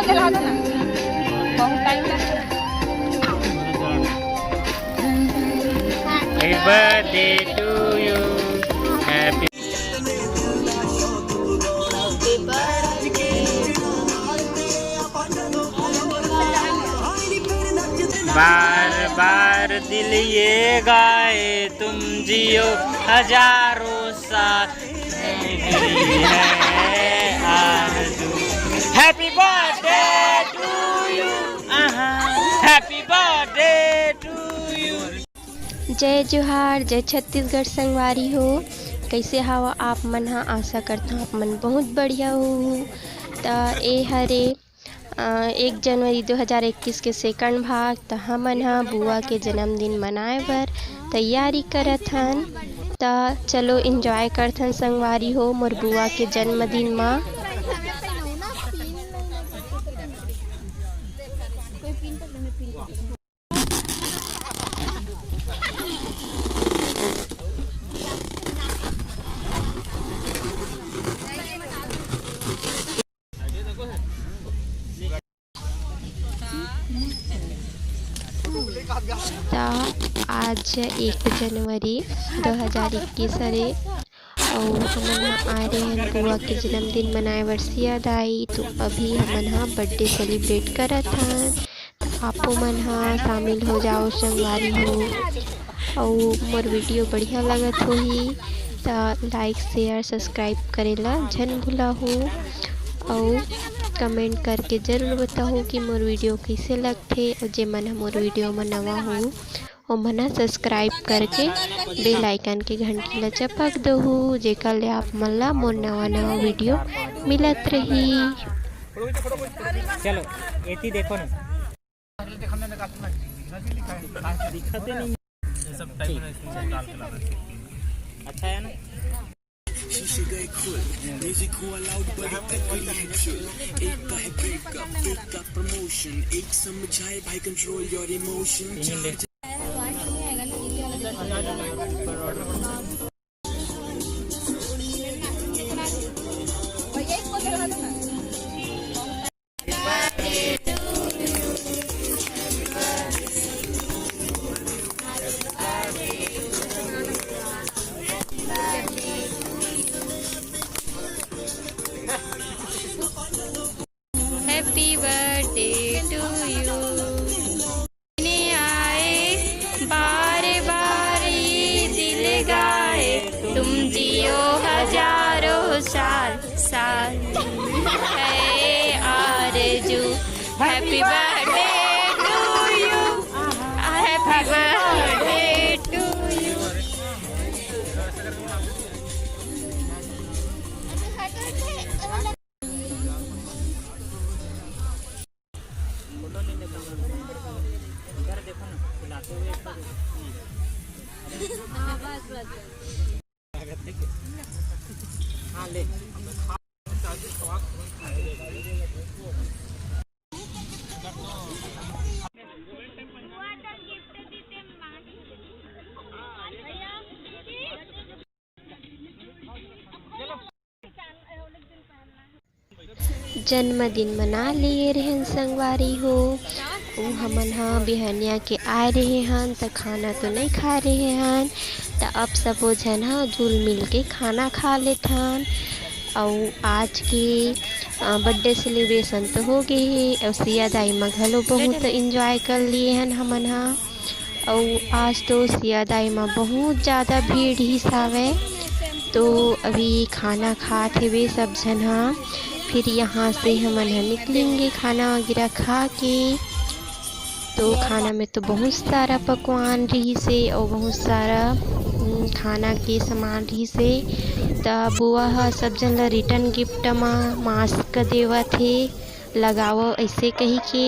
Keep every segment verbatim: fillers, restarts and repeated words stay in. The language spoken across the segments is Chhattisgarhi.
चला दो ना, बहुत टाइम लग रहा है। Happy birthday to you. Happy बार बार दिल ये गाए, तुम जियो हजारों साल, मेरी है आरज़ू। Happy birthday to you, आहा, happy birthday to you। जय जोहार, जय छत्तीसगढ़ संगवारी हो। कइसे हवा आप मन ह? आशा करथों आप मन बहुत बढ़िया होहू। त ए हरे अ, एक जनवरी दो हज़ार इक्कीस के सेकंड भाग। त हमन ह बुआ के जन्मदिन मनाए बर तैयारी करत हन। त चलो एंजॉय करथन संगवारी हो मोर बुआ के जन्मदिन म। त आज एक जनवरी दो हज़ार इक्कीस हरे, अउ हमन ह आए रहेन बुआ के जन्मदिन मनाए बर सिया दाई। तो अभी हमन ह बर्थडे सेलिब्रेट करत हन। त आपो मन ह शामिल हो जाओ संगवारी हो। अउ मोर वीडियो बढ़िया लगत होही त लाइक, शेयर, सब्सक्राइब करे ला झन भुलाहू। अउ कमेंट करके जरूर बताहू कि मोर वीडियो कइसे लगथे। अउ जे मन ह मोर वीडियो म नवा हो, ओमन ह सब्सक्राइब करके बेल आइकन के घंटी ला चपक दहू, जेकर ले आप मन ला मोर नवा नवा वीडियो मिलत रही। चलो, एती देखो ना। दिखते नहीं। ये सब टाइम में इसमें डाल के लाना। अच्छा है ना? शीशे गए खुल, म्यूजिक हुआ लाउड, बड़ी तगड़ी एक्शन। एक का है ब्रेकअप, एक का प्रमोशन, एक समझाए भाई, control your emotion. Happy birthday to you। ने आए बार बार ये दिल गाए, तुम जियो हजारों साल, साल। है आरज़ू, happy birthday to you, happy birthday to you। Photo नहीं लेता हूँ। इधर देखो ना, खिलाते हुए एक बार। हाँ, बस, बस। हाँ, ले। जन्मदिन मना लिए रहेन संगवारी हो। उ हमन ह बिहनिया के आए रहे हन, त खाना तो नइ खाए रहे हन, त अब सबो झन ह जुल मिल के खाना खा लेथन। अउ आज के, अ, बर्थडे सेलिब्रेशन तो हो गे हे, अउ सिया दाई म घलो बहुत एंजॉय कर लिए हन हमन ह। अउ आज तो सिया दाई म बहुत ज़्यादा भीड़ हिस हावय, तो अभी खाना खात हेवे सब झन ह। फिर यहाँ से हमन ह निकलेंगे खाना वगैरह खा के। तो खाना में तो बहुत सारा पकवान रिहिस हे अउ बहुत सारा, उम, खाना के सामान रिहिस हे। त बुआ ह सब झन ल रिटर्न गिफ्ट म मास्क देवत हे। लगावव अइसे कहिके।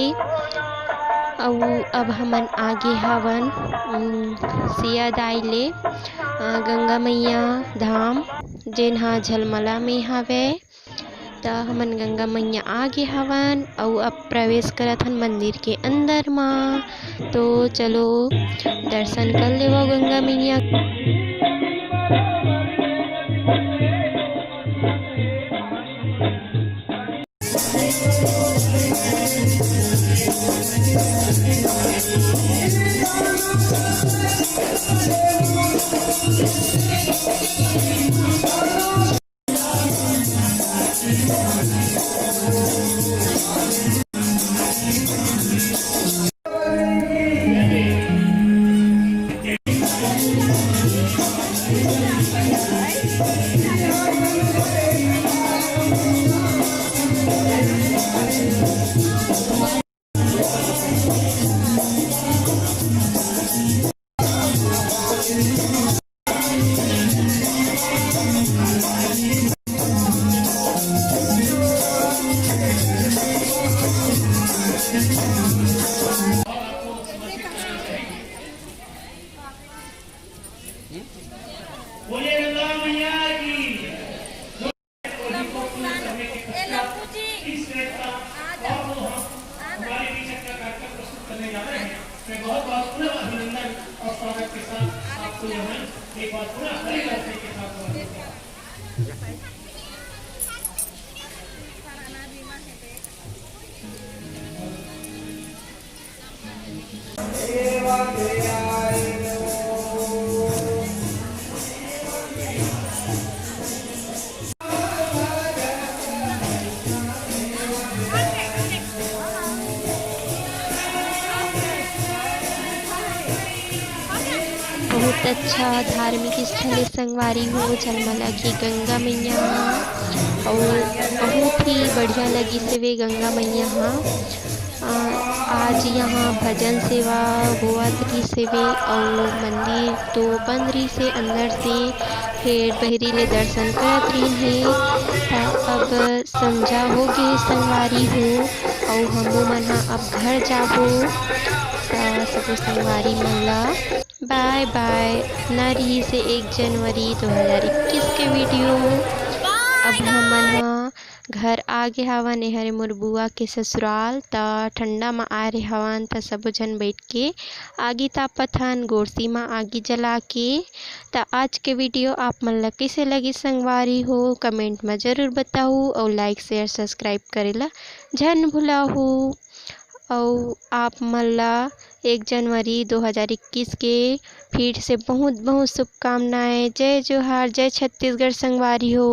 अउ अब हमन आगे हवन, उम, सिया दाई ले, अ, गंगा मैया धाम, जेन ह झलमला में हवय। त हमन गंगा मैया आगे हवन अउ अब प्रवेश करत हन मंदिर के अंदर म। तो चलो दर्शन कर लेवव गंगा मैया। बोलिए गंगा मैया की। और दीपोत्सव करने के पश्चात तीस मिनट का और वो हम हमारे बीच अपना कार्यक्रम प्रस्तुत करने जा रहे हैं। मैं बहुत बहुत पुनः अभिनंदन और स्वागत के साथ आपको यहाँ एक बार पुनः हरी गणपति के साथ स्वागत करता हूँ। बहुत अच्छा धार्मिक स्थल हे संगवारी हो, जलमला के गंगा मैया ह, अउ बहुत ही बढ़िया लगिस हवे गंगा मैया ह। अ, आज यहाँ भजन सेवा होवत रिहिस हवे अउ मंदिर तो बंद रिहिस हे अंदर से, फेर बहिरी ले दर्शन करत रिहिन हे। त अब संझा हो गे हे संगवारी हो, अउ हमू मन ह अब घर जाबो। त सबो संगवारी मन ला बाय बाय। इतना रिहिस हे एक जनवरी दो हज़ार इक्कीस के वीडियो। अब हमन ह घर आ गे हवन, एहर मोर बुआ के ससुराल। त ठंडा म आए रहे हवन, त सबो झन बैठ के आगी तापत हन, गोरसी म आगी जला के। त आज के वीडियो आप मन ला कइसे लगिस संगवारी हो, कमेंट म जरूर बताहू अउ लाइक, शेयर, सब्सक्राइब करे ला झन भुलाहू। अउ आप मन ला एक जनवरी दो हज़ार इक्कीस के फिर से बहुत बहुत शुभकामनाएं। जय जोहार, जय छत्तीसगढ़ संगवारी हो।